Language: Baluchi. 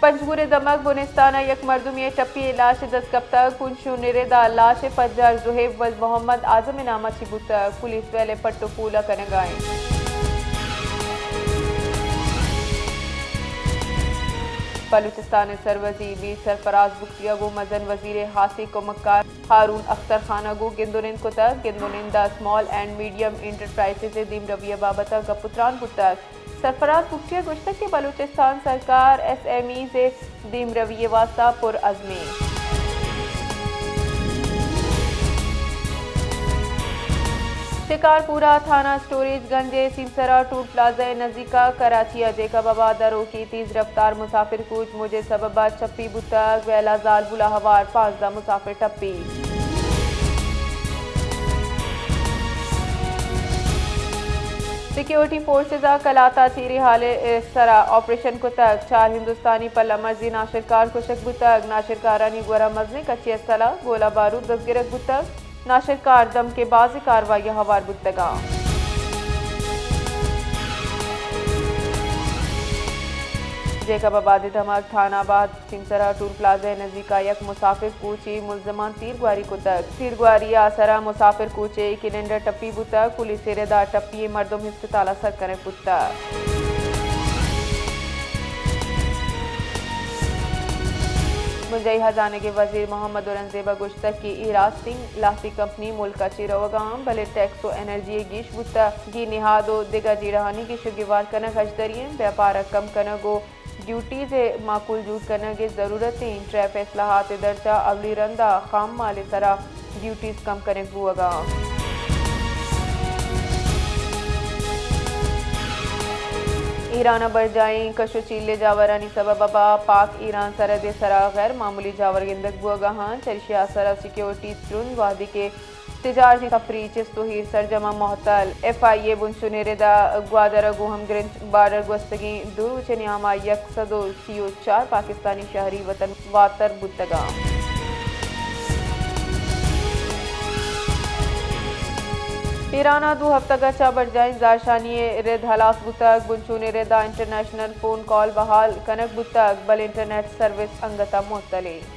پنجگور ءِ دمگ بنستان ءَ یک مردمے ءِ ٹپی ءَ لاش دست کپتگ۔ بنشون ءِ رد ءَ لاش ءِ پجار زہیب ولد محمد اعظم ءِ نام ءَ چہ بوتگ۔ پولیس ویل ءِ پٹ ءُ پول ءَ کنگ ءَ اِنت۔ بلوچستان ءِ سروزیر میر سرفراز بگٹی ءَ گوں مزن وزیر ءِ ہاسیں کمکار ہارون اختر خان ءَ گوں گند ءُ نند کتگ۔ گند ءُ نند ءَ اسمال اینڈ میڈیم انٹرپرائزز ءِ دیمروی ءِ بابت ءَ گپ ءُ تران بوتگ۔ سرفراز بگٹی ءَ گوشتگ کہ بلوچستان سرکار ایس ایم ایز ءِ دیمروی ءِ واستہ پر عزم اِنت۔ شکارپور ءَ تھانہ اسٹوریج گنج ءِ سیمسر ءَ ٹول پلازہ ءِ نزیک ءَ کراچی ءَ جیکب آباد ءَ روکی تیز رفتار مسافر کوچ موج ءِ سبب ءَ چپی بوتگ، ویل ءَ زالبول ءَ ہوار پانزدہ مسافر ٹپی۔ سیکیورٹی فورسز ءَ کلات ءَ چیریں ہال ءِ سرا آپریشن کتگ، چار ہندوستانی پلہ مرزی ناشرکار کشگ بوتگ، ناشرکارانی گورا مزنیں کچے اسلحہ، گولہ بارود دزگرگ بوتگ، ناشرکار دمکے بازیں کاروائی ءَ ہوار بوتگ اَنت۔ جیکب آباد ءِ دمگ تھان آباد سیمسر ءَ ٹول پلازہ ءِ نزیک ءَ یک مسافر کوچی ملزمان تیرگواری کتگ۔ تیرگواری ءِ اثر ءَ مسافر کوچ ءِ کلنڈر ٹپی بوتگ۔ پولیس ءِ رد ءَ ٹپی ئیں مردم ہسپتال ءَ سر کنگ بوتگ۔ بنجاہی ہزانگ ءِ وزیر محمد اورنگزیب ءَ گوشتگ کہ اے راستیں لہتے کمپنی ملک ءَ چہ روگ ءَ اَنت، بلے ٹیکس ءُ انرجی ءِ گیش بوتگیں نہاد ءُ دگہ جیڑہانی گیش ءُ گیوار کنگ ہژدری اِنت، بیاپار ءَ کم کنگ ءُ ڈیوٹیز ءِ معقول جوڑ کنگ ءِ ضرورت اِنت۔ ٹیرف اصلاحات ءِ درچ ءَ اولی رند ءَ خام مال ءِ سرا ڈیوٹیز کم کنگ بوگ ءَ اَنت۔ ایران ءَ برجاہیں کش ءُ چیل ءِ جاورانی سبب ءَ پاک ایران سرحد ءِ سرا غیر معمولی جاور گندگ بوگ ءَ اَنت۔ چریشی ءِ اثر ءَ سیکیورٹی ترند، وہدے کہ تجارتی سفری چست ءُ ایر سرجم ءَ معطل۔ ایف آئی اے بنشون ءِ رد ءَ گوادر ءَ گوں ہمگرنچ بارڈر گوستگیں دو روچ ءِ نیام ءَ یک سد ءُ سی ءُ چار پاکستانی شہری وطن واتر بوتگ اَنت۔ ایران ءَ دو ہفتگ ءَ چہ برجاہیں زہرشانی ءِ رد ہلاس بوتگ۔ بنشون ءِ رد ءَ انٹرنیشنل فون کال بحال کنگ بوتگ، بلے انٹرنیٹ سروس انگت ءَ معطل اِنت۔